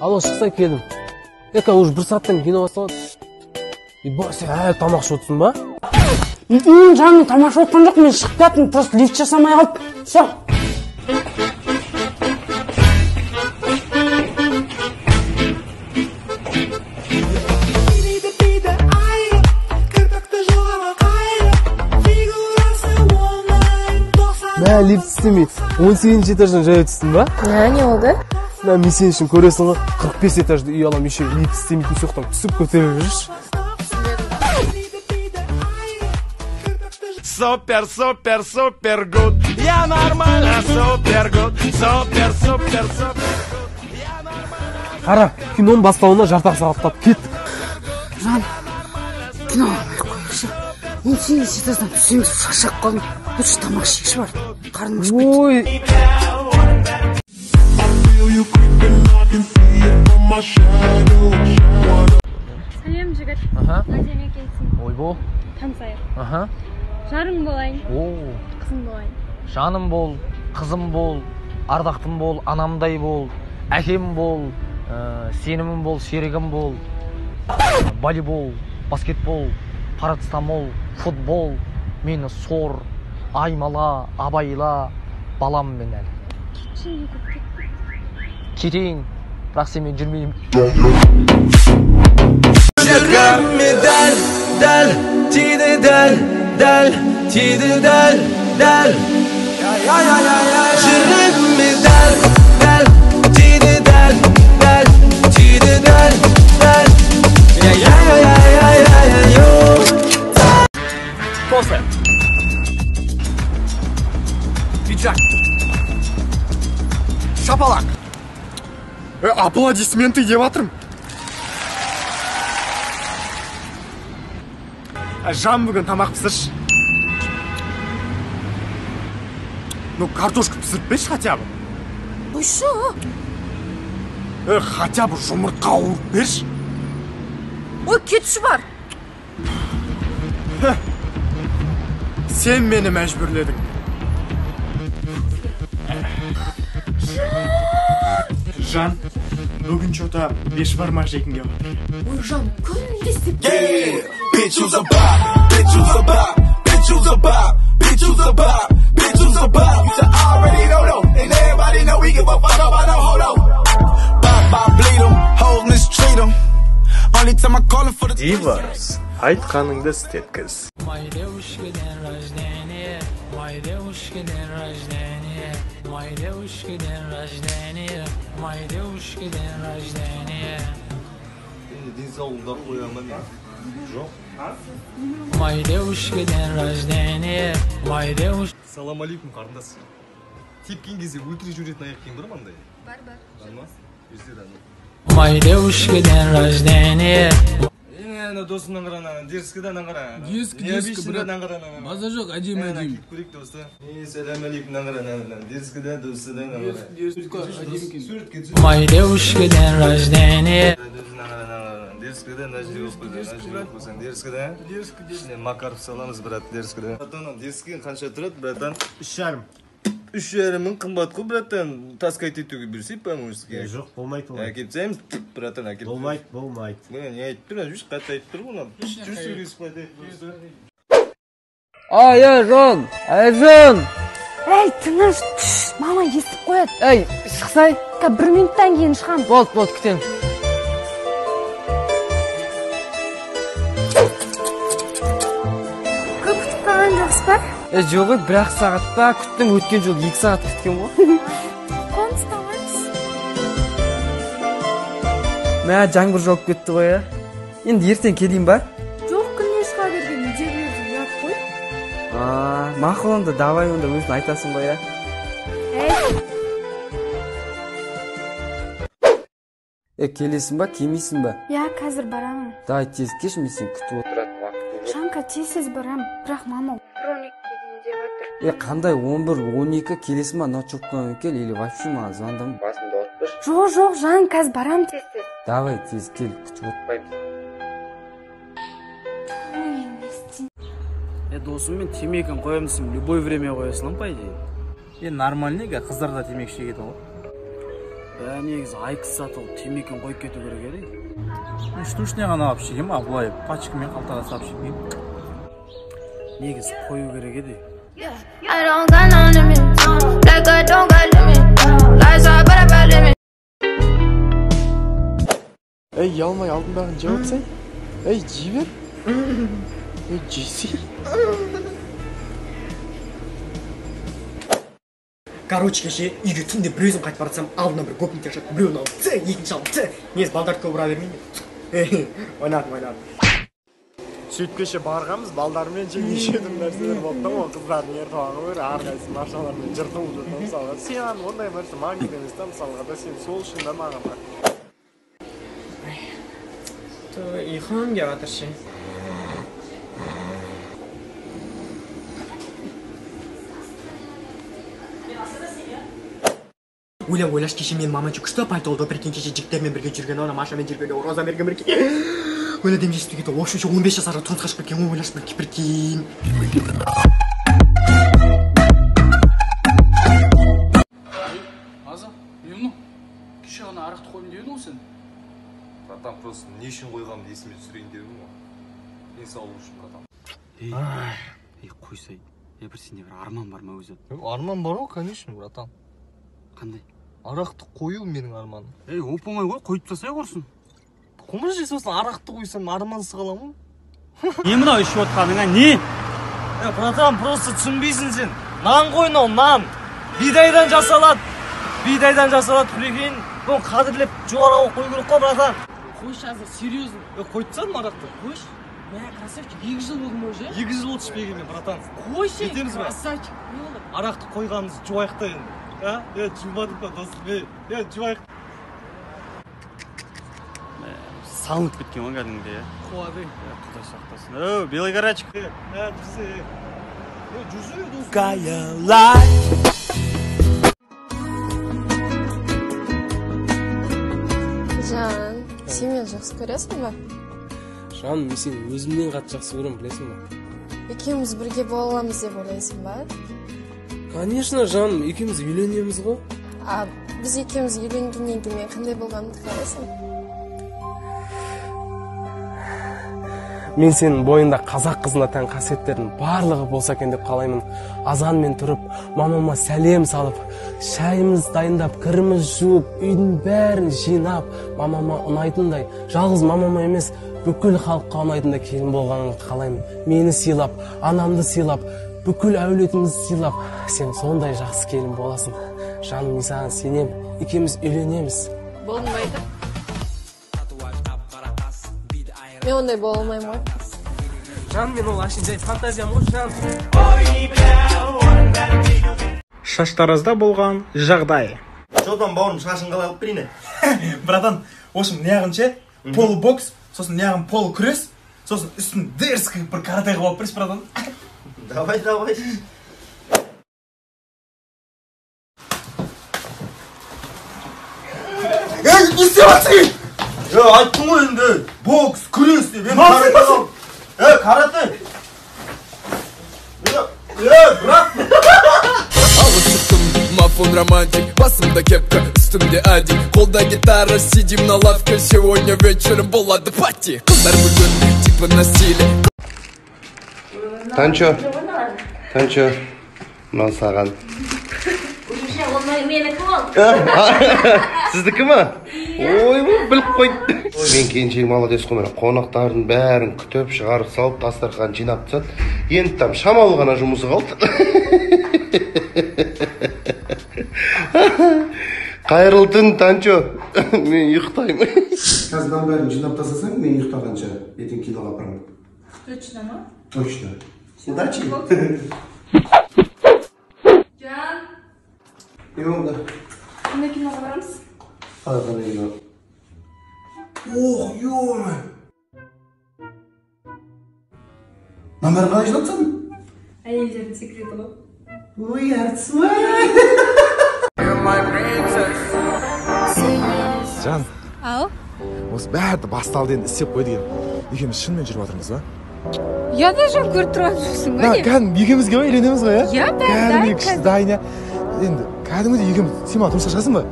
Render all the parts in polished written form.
Алло, шықсай, келдім. Ека, уже бір сағаттан кино басталады. Еба, сен әлі тамақ ішіп отырсың ба? Жаным, тамақ ішіп отқан жоқ, мен шығып кеттім, просто лифт жасамай қалды. Все. Мә, лифт істемей, 18 этаждан жаяу түстің ба? Мә, не болды? Мә, мен сен үшін көресің ғой, 45 этажды үй аламын, еще лифт істемейтін соқтан түсіп көтеріп жүрші. Супер, супер, супер гуд. Я нормально, супер гуд. Супер, супер, супер гуд. Я нормально. Қара, киноның басталуына жарты ақ сағаттап кеттік. Жан, кино алмай қояйықшы. 18 этаждан түсеміз, шаршап қалдым. Лучше тамақ ішейікші бар. Қарным ашып кетті. Ой. Сәлем, жігіт. Аха. Әдемі екенсің. Ойбол. Танысайық. Аха. Жарың болайын. О. Қызым болайын. Жаным бол, қызым бол, ардақтым бол, анамдай бол, әкем бол, сенімім бол, серігім бол. Волейбол, баскетбол, парацетамол, футбол, мені сор, аймала, абайла, балам мен әлі. Кетші, көп кетті. Кетейін, бірақ сенімен жүрмеймін. Жүрегіме дәл, дәл, тиді дәл, дәл, тиді дәл, дәл. Жүрегіме дәл, дәл, тиді дәл, дәл, тиді дәл, дәл. Кофе. Пиджак. Шапалақ. Аплодисменты деп жатырмын. Жан, бүгін тамақ пісірші. Ну, картошка пісіріп берші хотя бы. Қойшы. Хотя бы жұмыртқа қуырып берші. Ой, кетші бар. Сен мені мәжбүрледің. Жан, бүгін чё-то бешбармақ жегім келіп отыр. Ой, Жан, күнде істеп Bitch, you's a bop, bitch, you's a bop, bitch, you's a bop, bitch, you's a bop, bitch, you's a bop. You should already know though, and everybody know we give a fuck about no hold on. Bop, bop, bleed 'em, hoes mistreat 'em. Only time I call 'em for the Диварс, айтқаныңды істеткіз. Моей девушке день рождения, моей девушке день рождения, моей девушке день рождения, моей девушке день рождения. Денсаулығыңды қоя ма мен? Жоқ. Моей девушке день рождения, моей девушке. Салам алейкум, қарындас. Тепкен кезде өлтіре жіберетін аяқ киім бар ма андай? Бар, бар. Бар ма? Бізде де андай. Моей девушке день рождения. Ана досымнан қара, ана дерзкіден қара. Дерзкий, дерзкий, брат. Базар жоқ, әдемі, әдемі. Киіп көрейік, досы. Сәлем алейкум, қара, ана дерзкіден, досыдан қара. Суретке түсіп. Моей девушке день рождения. Дерзкіден мына жерге қойып қойсаң, мына жерге қойып қойсаң, дерзкіден. Ішіне макаров саламыз, брат, дерзкіден. Братан, дерзкіден қанша тұрады, братан? 3,5. 3,5 мың қымбат қой, братан. Таскать етуге берсей, по-моему. Жоқ, болмайды олай. Әкеліп тастаймыз, братан, әкеліп. Болмайды, болмайды. Міне, не айтып тұр, жүрші, қатты айтып тұр ғой, мына. Жүр сөйлесіп қайтайық, достар. Аяжан, Аяжан! Эй, тыныш, түш, мама естіп қояды. Ей, шықсай. Бір минуттан кейін шығамын. Болды, болды, күтемін. Көп күтіп қалған жоқсыз ба? Жоқ, бір-ақ сағат па күттім, өткен жолы 2 сағат күткен ғой. Қолын ұстамаңыз. Мә, жаңбыр жауып кетті ғой, ә. Енді ертең келейін ба? Жоқ, күнде шыға берген үйдегілерді ұят қой. Мақұл онда, давай онда өзің айтасың ғой, ә. Келесің ба, келмейсің ба? Иә, қазір барамын. Давай тез келші, мен сені күтіп отыратын уақыт жоқ. Жанка, тез-тез барамын, бірақ мама 12-ге дейін деп жатыр. Қандай 11, 12 келесің ба, ночевкамен кел, или вообще маған звондама, басымды ауыртпашы. Жоқ, жоқ, Жан, қазір барамын тез-тез. Давай тез кел, күтіп отырмаймыз. Досым, мен темекіні қоямын десем, любой время қоя саламын, по идее. Нормальный, қыздар да темекі шегеді ғой. Бә, негізі айкс сатып алып темекіні қойып кету керек еді. Мен штучный ғана алып шегемін, а былай пачкамен қалтаға салып шегемін. Негізі қою керек еді. I don't got no limit, like I don't got limit. Lights are better by limit. Ей, ұялмай алдындағын жеп отырсай. Ей, жей бер. Ей, жесей. Короче, кеше үйге түнде бір өзім қайтып бара жатсам, алдымнан бір гопниктер шығады. Біреуін алып, ц, екінші алып, ц. Негізі балдарды көп ұра бермеймін. Ойнадым, ойнадым. Сөйтіп кеше барғанбыз, балдармен же неше түрлі нәрселер болды да, ол қыздардың ертіп алған бір әрқайсысы машиналармен жыртылып жүр да, мысалға. Сен ондай нәрсе маған керек емес та, мысалға да, сен сол үшін да маған бар. Ұйқым келіп жатыр ше. Ойлап ойлашы, кеше менің мамам күшті пальто алды, прикинь, кеше жігіттермен бірге жүрген, ана Машамен жүрген, Розамен бірге. Ойла дем жетіспей кетті, вообще 15 жасарға тұрмысқа шығып кеткен, ойлашы, прикинь. Аза, не мынау? Кеше ғана арақты қойдым деп едің ғой сен. Братан, просто не үшін қойғанымды есіме түсірейін деп едім ғой. Денсаулық үшін, братан. Ей, қойсай. Е, бір сенде бір арман бар ма өзі? Арман бар ғой, конечно, братан. Қандай? Арақты қою менің арманым. Ей, оп-оңай ғой, қойып тастай құрсын. Қомыр сосын арақты қойсам армансыз қаламын. Не мынау ішіп отқаныңа, не? Е, братан, просто түсінбейсің сен. Нан ғой мынау, нан. Бидайдан жасалады. Бидайдан жасалады, прикинь. Бұны қадірлеп жоғары қою керек қой, братан. Қойшы, Аза, серьезно. Е, қойып тастадым арақты. Қойшы. Мә, красавчик, 2 жыл болды ма уже? 2 жыл болды ішпегеніме, братан. Қойшы, кетеміз ба? Красавчик. Не болды? Арақты қойғанымызды жуайық та енді. А? Е, жумадық па, досым? Е, жуайық. Салынып кеткен ғой кәдімгідей, Қуады. Құдай сақтасын. Оу, белый карачик. Е, жүрсе. Е, жүрсе, досым. Жан, сен мені жақсы көресің ба? Жан, мен сені өзімнен қатты жақсы көремін, білесің ба? Екеуміз бірге бола аламыз деп ойлайсың ба? Конечно, жаным, екеуміз үйленеміз ғой. А біз екеуміз үйленгеннен кейін мен қандай болғанымды қалайсың? Мен сенің бойында қазақ қызына тән қасиеттердің барлығы болса екен деп қалаймын. Азанмен тұрып, мамама сәлем салып, шайымыз дайындап, кіріміз жуып, үйдің бәрін жинап, мамама ұнайтындай, жалғыз мамама емес, бүкіл халыққа ұнайтындай келін болғанын қалаймын. Мені сыйлап, анамды сыйлап, бүкіл әулетімізді сыйлап, сен сондай жақсы келін боласың. Жаным, мен саған сенемін, екеуміз үйленеміз. Болдың ба айтып? Мен ондай бола алмаймын ғой. Жан, мен ол әшейін жай фантазиям ғой, жан. Шаштаразда болған жағдай. Че там, бауырым, шашын қалай алып берейін? Братан, в общем, неғын ше, полубокс, сосын неғын полукүрес, сосын үстін дерзкий бір карате қылып алып берші, братан. Давай, давай. Ей, не істеп жатсың? Е, айттым ғой енді, бокс, күрес деп. Енді карате. Е, карате. Е, брат. Алып шықтым, мафон романтик, басымда кепка, үстімде адик, қолда гитара, сидим на лавке, сегодня вечером болады пати. Қыздар бүгін типа на стиле. Танчо, Танчо, мынау саған. Менікі ол. Сіздікі ма? Ой, біліп қойды. Мен келіншегім молодец қой, міне қонақтардың бәрін күтіп, шығарып салып, дастархан жинап тастады. Енді там шамалы ғана жұмысы қалды. Қайырлы түн, Танчо. Мен ұйықтаймын. Қазір мынаның бәрін жинап тастасаң, мен ұйықтағанша ертең киноға апарамын. Точно ма? Точно. Удачи. Жан. Не болды? Қандай киноға барамыз? Қалай қандай кино? Ох, ё-моё! Мынаның бәрін қалай жинап тастадың? Әйелдердің секреті ғой. Ой, әртіс. Жан. Ау? Осы бәрі басталды енді, істеп қой деген. Екеуміз шынымен жүріп жатырмыз ба? Иә да, жан, көріп тұрған жоқсың ба? Кәдімгі екеумізге ба үйленеміз ғой, иә? Иә, бәрі дайын. Кәдімгі күшті дайын, иә. Енді кәдімгідей екеуміз, сен маған тұрмысқа шығасың ба?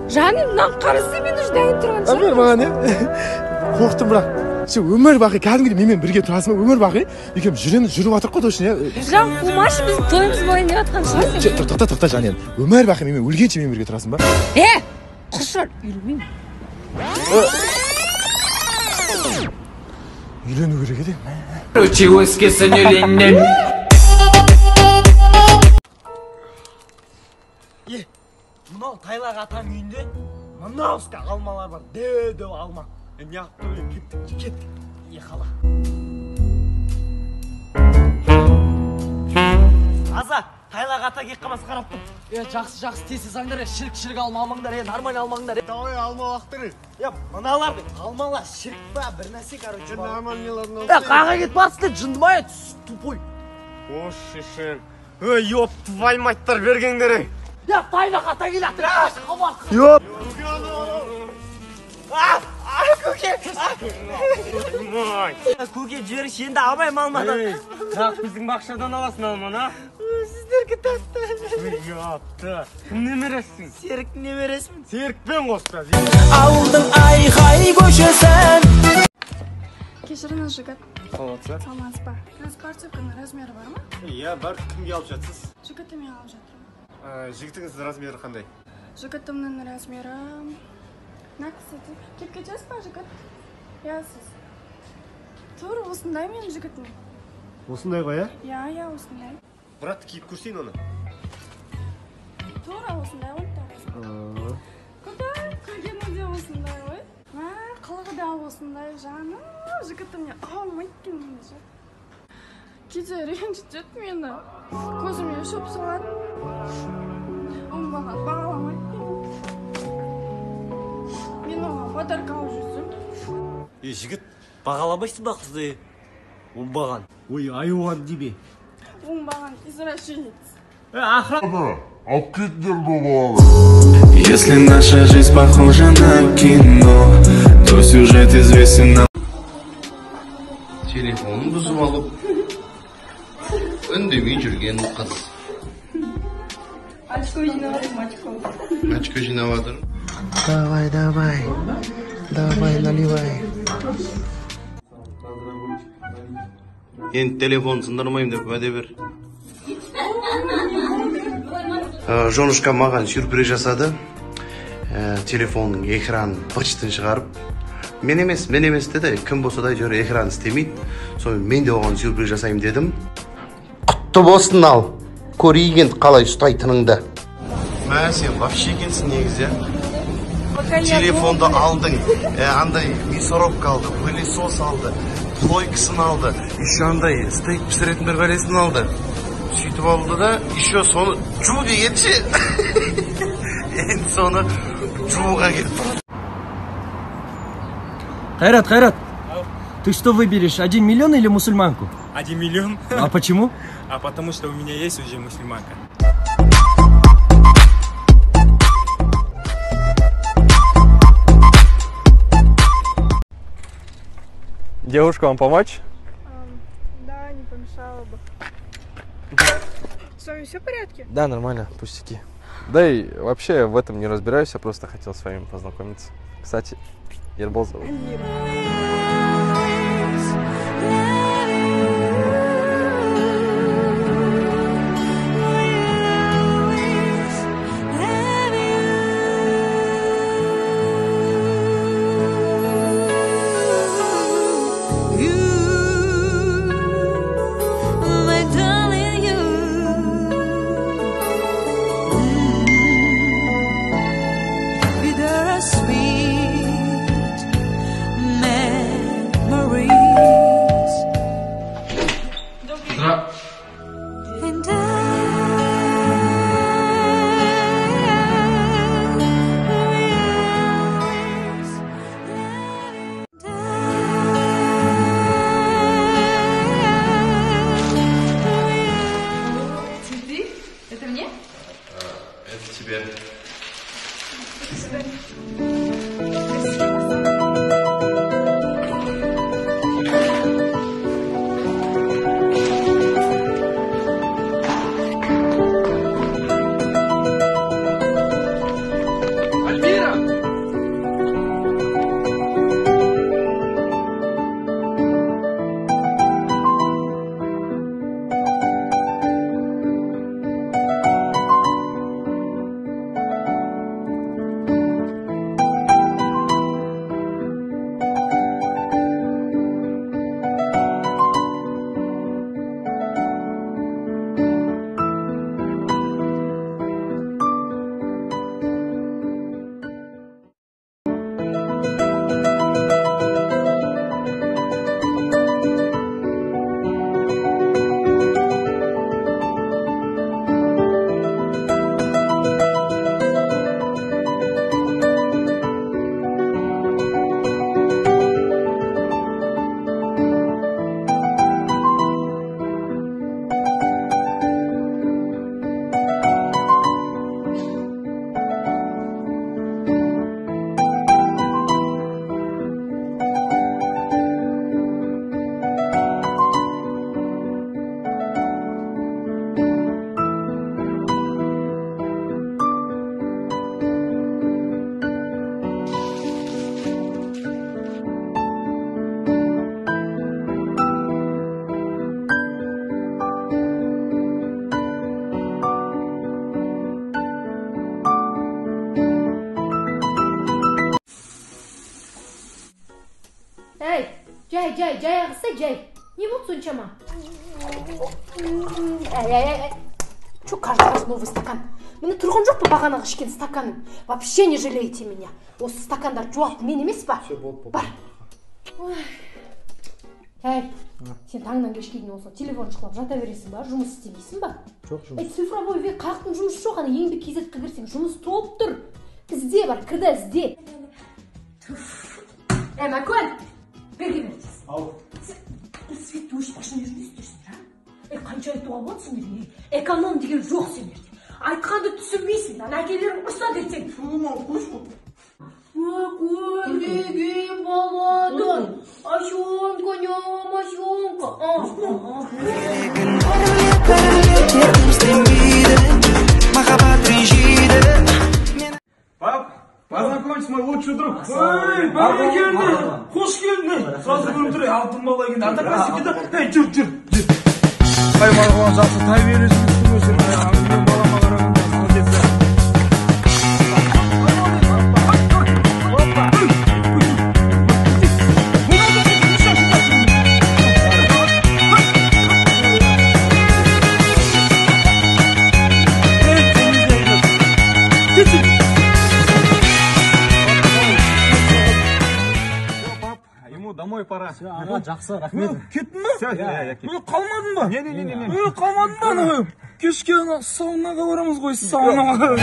Жаным, мынаны қараса, мен уже дайын тұрған шығармын. Бер маған, иә. Қорықтым бірақ. Сен өмір бақи кәдімгідей менімен бірге тұрасың ба? Өмір бақи екеуміз жүреміз, жүріп жатырық қой точно, иә. Жан, қумашы, біздің тойымыз болайын деп жатқан шығарсың. Тоқта, тоқта, жан, енді. Өмір бақи менімен өлгенше менімен бірге тұрасың ба? Е, құшыр, үйленбеймін. Үйлену керек еді. Е, мынау Тайлақ атаның үйінде мынау үсті алмалар бар, дәу-дәу алма. Неғып тұр, кеттік, кеттік. Е, қала. Аза, Тайлақ ата келіп қалмас қарап тұр. Е, жақсы, жақсы, тез тез алыңдар, шірік-шірік алма алмаңдар, нормально алмаңдар. Давай алма лақтыр. Е, мыналар, алмалар шірік па, бір нәрсе, короче. Нормальныйларын Е, қаға кетіп барсың, жынды ма, тупой. О, шешең. Ой, ёп, твою маттар бергеңдер. Е, Тайлақ ата келе жатыр, Ёп. Көке! Көке, жіберіңізші, енді алмаймын алмадан. Бірақ біздің бақшадан аласың алманы, а? Сіздерге тәтті. Ёпты. Кім немересің? Серіктің немересімін. Серікпен қосты. Ауылдың айқай көшесін. Кешіріңіз, жігіт. Саламатсыз. Саламатсыз ба? Спортивканың размері бар ма? Иә, бар. Кімге алып жатсыз? Жігітіме алып жатырмын. Жігітіңіздің размері қандай? Жігітімнің размері... Мына кісі кеп кетесіз ба, жігіт? Иә, сіз. Тур, осындай менің жігітім. Осындай ғой, ә? Иә, иә, осындай. Брат, киіп көрсейін оны. Тура осындай ғой. Құдай, күлгені де осындай ғой. Мә, қылығы да осындай, жаным. Жігітім не алмайды екен мені ше. Кейде ренжітеді мені. Көзіме шөп салады. Оңбаған бағаламайды мені. Мен оған подарка алып жүрсем. Е, жігіт, бағаламайсың ба қызды? Оңбаған. Ой, айуан деме. Оңбаған извращенец. Охрана. Алып кетіңдер баланы. Если наша жизнь похожа на кино, то сюжет известен нам. Телефонын бұзып алып, үндемей жүрген қыз. Очко жинап жатырмын, очко. Очко жинап жатыр. Давай, давай, давай, наливай. Енді телефон сындырмаймын деп уәде бер. Женушка маған сюрприз жасады. Телефонның экранын быт-шытын шығарып, мен емес, мен емес деді. Кім болса да әйтеуір экран істемейді. Сонымен мен де оған сюрприз жасаймын дедім. Құтты болсын ал. Көрейік енді қалай ұстайтыныңды. Мә, сен вообще екенсің негізі. Телефонды алдың, андай мясорубка алды, пылесос алды, плойкасын алды, еще андай стейк пісіретін бір бәлесін алды. Сөйтіп алды да, еще соны жу дегенше, енді соны жууға кетіп барады. Қайрат, Қайрат, ты что выберешь, 1 миллион или мусульманку? 1 миллион. А почему? А потому что у меня есть уже мусульманка. Девушка, вам помочь? Да, не помешало бы. С вами все в порядке? Да, нормально, пустяки. Да и вообще в этом не разбираюсь, я просто хотел с вами познакомиться. Кстати, Ербол зовут. Эльмира. Альмира! Жай, жай, жай ағызса, жай. Не болды соншама? Әй, әй, әй. Че каждый раз новый стакан? Міне тұрған жоқ па бағанағы ішкен стаканым? Вообще не жалеете меня. Осы стакандар жуатын мен емес па? Все, болды, болды. Бар. Әй, сен таңнан кешке дейін осы телефон шұқылап жата бересің ба? Жұмыс істемейсің ба? Жоқ, жұмыс. Әй, цифровой век, қаяқтың жұмысы жоқ, ана Еңбек kz-қа кірсең жұмыс толып тұр. Ізде бар, кірді ізде. Әй, Мәкөн, берге бер тез. Ау. Светті өшіп қашан жүрмейсіздер, а? Ей, қанша айтуға болады сендерге? Эконом деген жоқ сендерде. Айтқанды түсінбейсің, ана әкелерің ұрса десең. Мәкөн деген баладан, Асенка, ням, Асенка. Пап, познакомьтесь, мой лучший друг. Ой, бәрекелді, қош келдің. Сразу көріп тұр, алтын бала екен. Одноклассники да? Ей, жүр, жүр, жүр. Ай, марғұлан, жақсы тәрбиелесін, өсірдің. Мен балама қарағанда молодец. Ему домой пора. Все, аға, жақсы, рахмет. Кеттің ба? Все, иә, кеттім. Қалмадың ба? Не, не, не, не. Қалмадың ба? Кешке ана саунаға барамыз ғой, саунаға.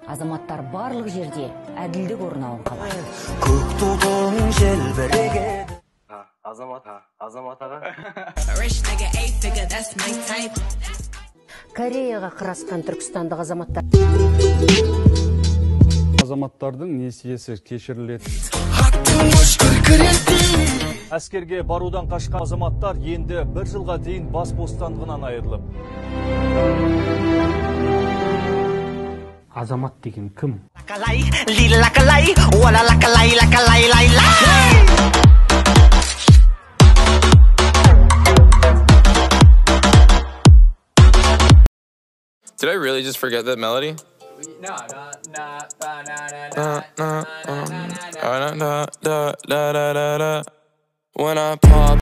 Азаматтар барлық жерде әділдік орнауын қалайды. Көк тудың желбіреген. Азамат, Азамат аға. Кореяға қарасқан түркістандық азаматтар. Азаматтардың несиесі кешіріледі. Әскерге барудан қашқан азаматтар енді бір жылға дейін бас бостандығынан айырылып. Азамат деген кім? Did I really just forget that melody? When I pop